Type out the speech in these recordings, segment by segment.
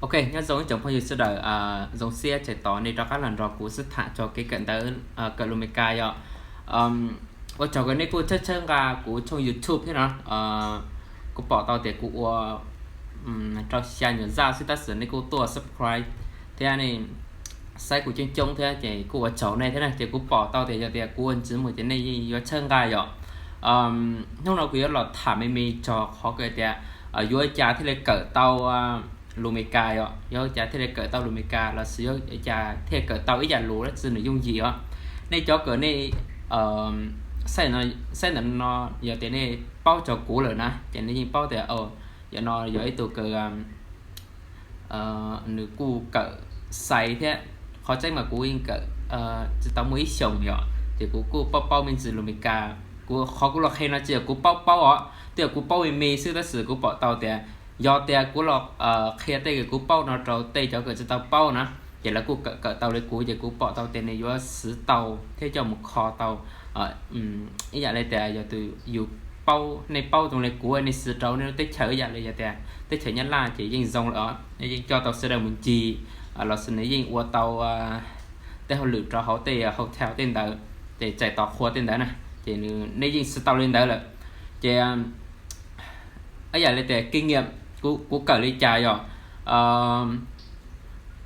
Ok, nyob zoo ib tsoom phooj ywg sawv daws, zoo siab tseem tos nej rov qab los nrog kuv sib tham txog kev kawm ntawv kawm lus Meskas yom. Ua tsaug uas nej kuj txhawb txhawb nqa kuv tshooj YouTube thiab no. Kuv pom tau tias kuv ua rau xya nyuam zaj xwb tab sis nej kuj tuaj subscribe thiab nej saib kuv coob coob thiab ces kuj ua tsaug nej thiab na. Ces kuv pom tau tias yog tias kuv ua ntxiv mus ces nej yeej yuav txhawb nqa yom. Hnub no kuv yuav los tham me me txog qhov kawg tias yuav ua cas thiaj li kawm tau lus Meskas yom, yuav ua cas thiaj li kawm tau lus Meskas los sis yuav ua cas thiaj kawm tau ib yam lus dab tsi nws yooj yim os. Nej cov kawm nej saib ntawm no, yog tias nej paub txog kuv lawm na ces nej yeej paub tias yog no yog ib tug kawm nws kuj kawm xais thiab. Qhov tseeb mas kuv yeej kawm tsis tau muaj ib xyoos yom, ces kuv kuj paub paub me ntsis lus Meskas. Kuv qhov kuv los qhia no tsis yog kuv paub paub os, twb yog kuv paub me me xwb tab sis kuv pom tau tias yog tias kuv los qhia tej uas kuv paub no rau tej cov kawm tsis tau paub na, ces lawv kuj kawm kawm tau li kuv ces kuv pom tau tias nws yuav siv tau thiab coj mus kho tau. Ib yam li tias yog tus yus paub, nej paub zoo li kuv nej siv rau nej lub teb chaws ib yam li yog tias teb chaws Nyab Laj ces yeej zoo lawm os, yeej coj tau sawv daws mus ncig los sis nws yeej ua tau tej hauj lwm rau hauv tej hotel tej ntawd, ces txais tos qhua tej ntawd na, ces nej yeej siv tau li ntawd lawm. Ces ib yam li tias kinh nghiệm kuv kawm li cas yom,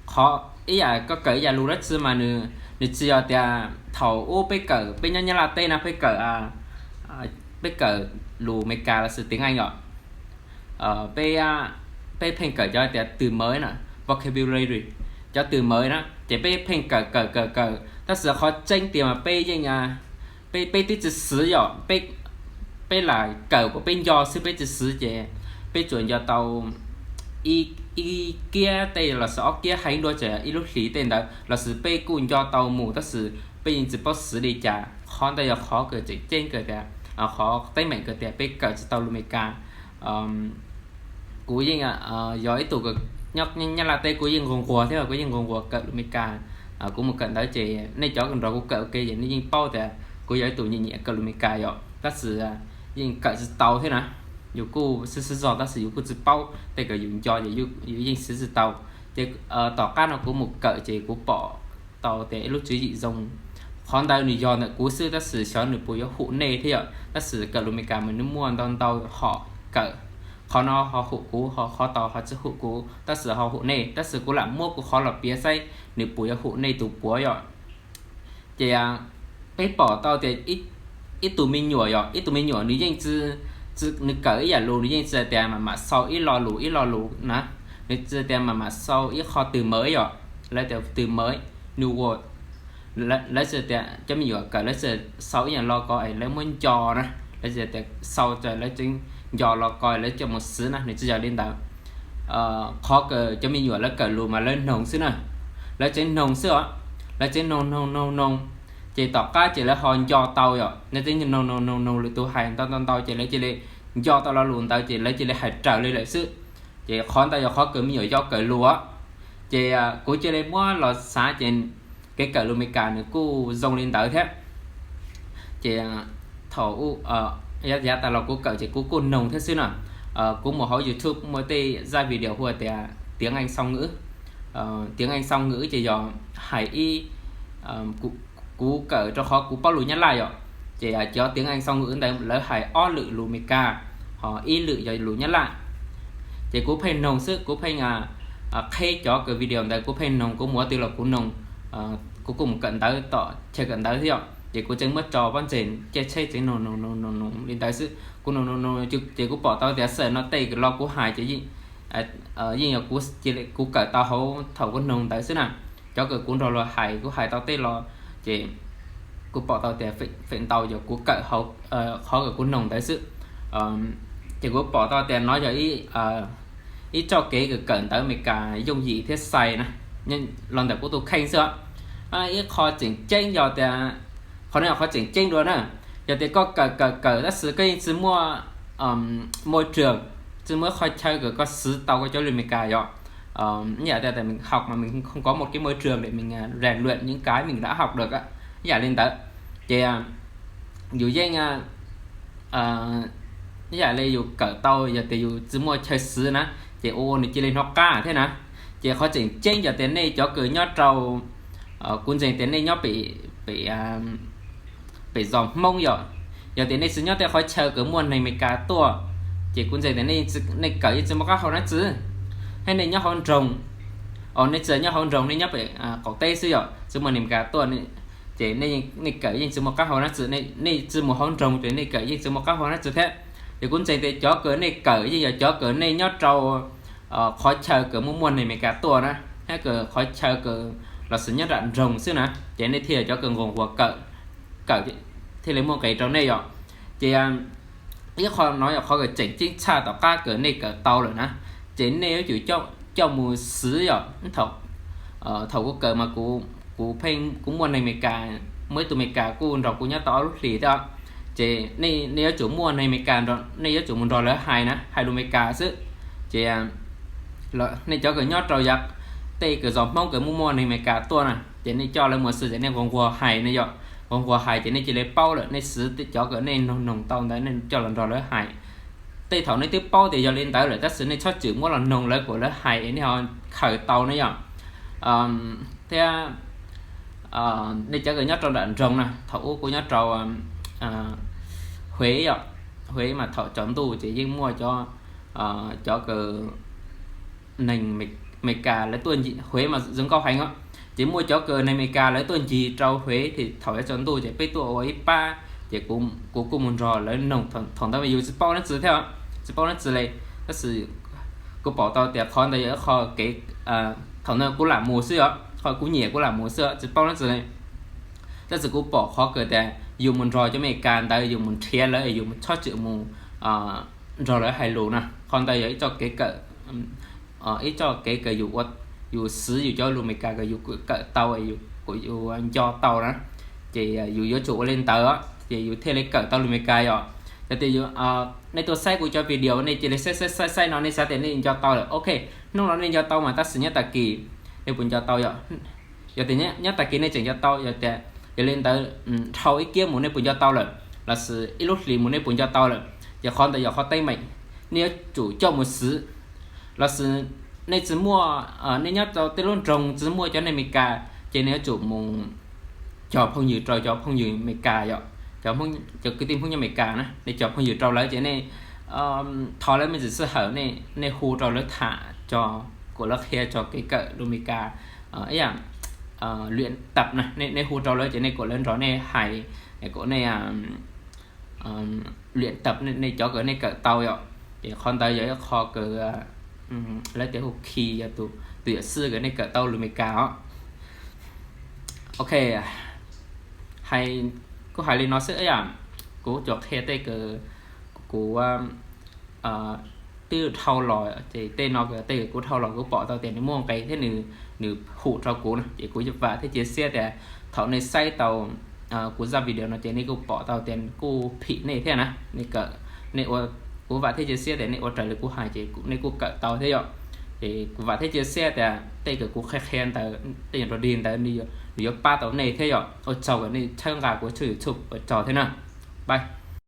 qhov ib yam koj kawm ib yam lus dab tsi mas nws tsis yog tias thaum ub peb kawm, peb nyob Nyab Laj teb na peb kawm, peb kawm lus Meskas los sis tiếng Anh yom, peb pheej kawm cov tias từ mới na, vocabulary, cov từ mới na ces peb pheej kawm kawm kawm kawm tab sis qhov tseeb tias mas peb yeej, peb peb twb tsis siv yom, peb lam kawm kom peb nco xwb peb tsis siv ces peb tsuas nco tau ib kiab tej los sis ob kiab heev dua ces ib lub hlis tej ntawd los sis peb kuj nco tau mus tab sis peb yeej tsis paub siv li cas. Qhov ntawd yog qhov kawg tseem ceeb kawg tias, qhov teeb meem kawg tias peb kawm tsis tau lus Meskas. Kuv yeej yog ib tug nyob Nyab Laj teb kuv yeej nquag nquag thiab kuv yeej nquag nquag kawm lus Meskas. Kuv mus kawm ntawv ces nej cov nrog kuv kawm ua ke ces nej yeej paub tias kuv yog ib tug nyiam nyiam kawm lus Meskas yom tab sis yeej kawm tsis tau thiab na. Yus kuj siv siv zog tab sis yus kuj tsis paub tej kawg yus nco ces yus yeej siv tsis tau. Ces tom qab no kuv mus kawm ces kuv pom tau tias ib lub tswv yim zoo. Qhov ntawd nws yog ntawm kuv xwb tab sis xyov nws puas yuav hum nej thiab yom tab sis kawm lus Meskas mas nws muaj ntau ntau hom kawm. Qhov no ho hum kuv, qhov tod ho tsis hum kuv tab sis ho hum nej tab sis kuv lam muab kuv qhov los piav saib nws puas yuav hum nej tus puav yom. Ces peb pom tau tias ib tug me nyuam yom, ib tug me nyuam nws yeej, nws kawm ib yam lus nws yeej tsis hais tias mam mam sau ib lo lus ib lo lus na, nws tsis hais tias mam mam sau ib qho từ mới yom, lawv tias từ mới, new word. Lawv tsis tias cov me nyuam kawm lawv tsis sau ib yam lo ko es lawv muab nco na, lawv tsis tias sau es lawv tseem nco lo ko lawv coj mus siv na, nws tsis yog li ntawd. Qhov kawg cov me nyuam lawv kawm lus mas lawv noog xwb na, lawv tseem noog xwb os, lawv tseem noog noog noog noog, ces tom qab ces lawv ho nco tau yom, lawv tseem noog noog noog noog lwm tus hais ntau ntau ntau ces lawv cia li nco tau lo lus ntawd ces lawv cia li hais raws li lawm xwb. Ces qhov ntawd yog qhov kawg me nyuam yau kawm lus. Ces kuv cia li muab los xav ces kev kawm lus Meskas nws kuj zoo li ntawd thiab. Ces thaum yav tas los kuv kawm ces kuv kuj noog thiab xwb na. Kuv mus hauv YouTube muaj tej zaj video hu tias tiếng Anh song ngữ, tiếng Anh song ngữ ces yog hais ib, kuv kawm rau qhov kuv paub lus Nyab Laj yom, ces cov tiếng Anh song ngữ ntawd lawv hais ob lwm lus Meskas, ho ib lwm yog lus Nyab Laj. Ces kuv pheej noog xwb, kuv pheej qheb cov kawg video ntawd kuv pheej noog, kuv mus qhov twg los kuv noog. Kuv kuj mus kawm ntawv tom chaw kawm ntawv thiab yom, ces kuv tseem muab tso pob ntseg caij tsheb tseem noog noog noog noog noog li ntawd xwb. Kuv noog noog noog ces kuv pom tau tias sij hawm no tej kawg lo kuv hais ces yeej yog kuv kawm tau hauv thaum kuv noog ntawd xwb na. Cov kawg kuv nrog luag hais kuv hais tau tej lo, ces kuv pom tau tias feem ntau yog kuv kawm hauv qhov kawg kuv noog ntawd xwb. Ces kuv pom tau tias no yog ib txoj kev kawm ntawv Meskas yooj yim thiab xais na, los ntawm kuv tus kheej xwb. Ib qho tseem ceeb yog tias, qhov no yog qhov tseem ceeb dua na, yog tias koj kawm kawm kawm tab sis koj yeej tsis muaj môi trường, tsis muaj qhov chaw kawm koj siv tau koj cov lus Meskas yom. Ib yam tias mình học mà mình không có một cái môi trường để mình rèn luyện những cái mình đã học được, ib yam li ntawd. Ces yus yeej, ib yam li yus kawm tau yog tias yus tsis muaj chaw siv na, ces ua ua nws cia li hnov qab thiab na. Ces qhov tseem ceeb yog tias nej cov kws nyob rau, kuv ntseeg tias nej nyob pem, pem zos Hmoob yom, yog tias nej tsis nyob tej qhov chaw kws muaj neeg Amelikas tuaj, ces kuv ntseeg tias nej kawm yeej tsis muaj qab hau dab tsi. Thiab nej nyob hauv nroog, o nej tsis nyob hauv nroog, nej nyob pem qaum teb xwb yom, tsis muaj neeg Amelikas tuaj, ces nej kawm yeej tsis muaj qab hau dab tsi. Nej tsis mus hauv nroog ces nej kawm yeej tsis muaj qab hau dab tsi thiab. Ces kuv ntseeg tias cov kws nej kawm yeej yog cov kws nej nyob rau qhov chaw kws muaj muaj neeg Amelikas tuaj na, thiab kws qhov chaw kws los sis nyob nram nroog xwb na, ces nej thiaj yog cov kws nqos nquag kawm, kawm thiaj li muaj nqis rau nej yom. Ces ib qho no yog qhov kws tseem ceeb tshaj tom qab kws nej kawm tau lawm na, ces nej yuav tsum coj mus xwv yom. Thaum kuv kawm mas kuv pheej, kuv muaj neeg Amelikas, muaj ib tug Amelikas kuj nrog kuv nyob tau ob lub hlis thiab, ces nej yuav tsum muaj neeg Amelikas, nej yuav tsum mus nrog lawv hais na, hais lus Amelikas xwb. Ces nej cov kws nyob rau yav tej kws zos Hmoob kws muaj muaj neeg Amelikas tuaj na, ces nej coj lawv mus xwv ces nej nqos nquag hais ne yom, nqos nquag hais ces nej cia li paub lawm, nej xwv cov kws nej noog noog tau ntawd nej coj los nrog lawv hais. Tej thaum nej twb paub tias yog li ntawd lawm tab sis nej txhob tswm muab los noog lawv kom lawv hais nej ho khaws tau ne yom. Thiab nej cov kws nyob rau nram nroog na, thaum ub kuv nyob rau Huev yom, Huev mas thaum tsaus ntuj ces yeej muaj cov, cov kws neeg Amelikas lawv tuaj ncig Huev mas zoo nkauj heev os. Ces muaj cov kws neeg Amelikas lawv tuaj ncig rau Huev ces thaum yuav tsaus ntuj ces peb tuaj ua ib pab, ces kuv kuj mus nrog lawv noog. Thaum ntawd mas yus tsis paub dab tsi thiab, tsis paub dab tsi li, tab sis kuv pom tau tias qhov ntawd yog ib qho kev, thaum ntawd kuv lam mus xwb os, qhov kuv nyiam kuv lam mus xwb os, tsis paub dab tsi li. Tab sis kuv pom qhov kws tias yus mus nrog cov Amelikas ntawd, yus mus nrhiav lawv, yus txhob tswm mus nrog lawv hais lus na, qhov ntawd yog ib txoj kev kawm, ib txoj kev kws yus xwv yus cov lus Amelikas kws yus kawm tau, yus nco tau na, ces yus yuav tsum ua li ntawd ces yus thiaj li kawm tau lus Amelikas yom. Yog tias nej tuaj saib kuv cov video nej cia li saib saib saib saib no nej xav tias nej nco tau lawm, ok, hnub no nej nco tau mas tab sis nyob tag kis nej puas nco tau yom? Yog tias nyob tag kis nej tseem nco tau, yog tias yog li ntawd dhau ib kiab mus nej puas nco tau lawm, los sis ib lub hlis mus nej puas nco tau lawm, ces qhov ntawd yog qhov teeb meem, nej yuav tsum coj mus xwv. Los sis nej tsis muaj, nej nyob rau tej lub nroog tsis muaj cov neeg Amelikas, ces nej yuav tsum mus cog phooj ywg rau cov phooj ywg Amelikas yom, cov kwv tij Hmoob nyob Amelikas na, nej cog phooj ywg rau lawv ces nej thov lawv me ntsis sij hawm, nej hu rau lawv tham tso, kom lawv qhia tso kev kawm lus Amelikas, ib yam luyện tập na, nej hu rau lawv ces nej kom lawv nrog nej hais, kom nej luyện tập nej cov kws nej kawm tau yom. Ces qhov ntawd yog ib qho kws lawv tias hu khi yog tus, tus yawm xwb kws nej kawm tau lus Amelikas os. Ok, hais, kuv hais li no xwb yom. Kuv cov qhia tej kws kuv twb dhau los, ces tej no tej kws kuv dhau los kuv pom tau tias nws muaj nqis thiab nws hum rau kuv na, ces kuv vam thiab cia siab tias thaum nej saib tau kuv zaj video no ces nej kuj pom tau tias kuj phim nej thiab na. Nej, kuv vam thiab cia siab tias nej ua raws li kuv hais ces nej kuj kawm tau thiab yom. Ces kuv vam thiab cia siab tias tej kws kuv qhia qhia ntawd, tej nyuag rau dig ntawd nws yuav pab tau nej thiab yom. Ua tsaug kws nej txhawb nqa kuv tshooj YouTube, ua tsaug thiab na. Bye.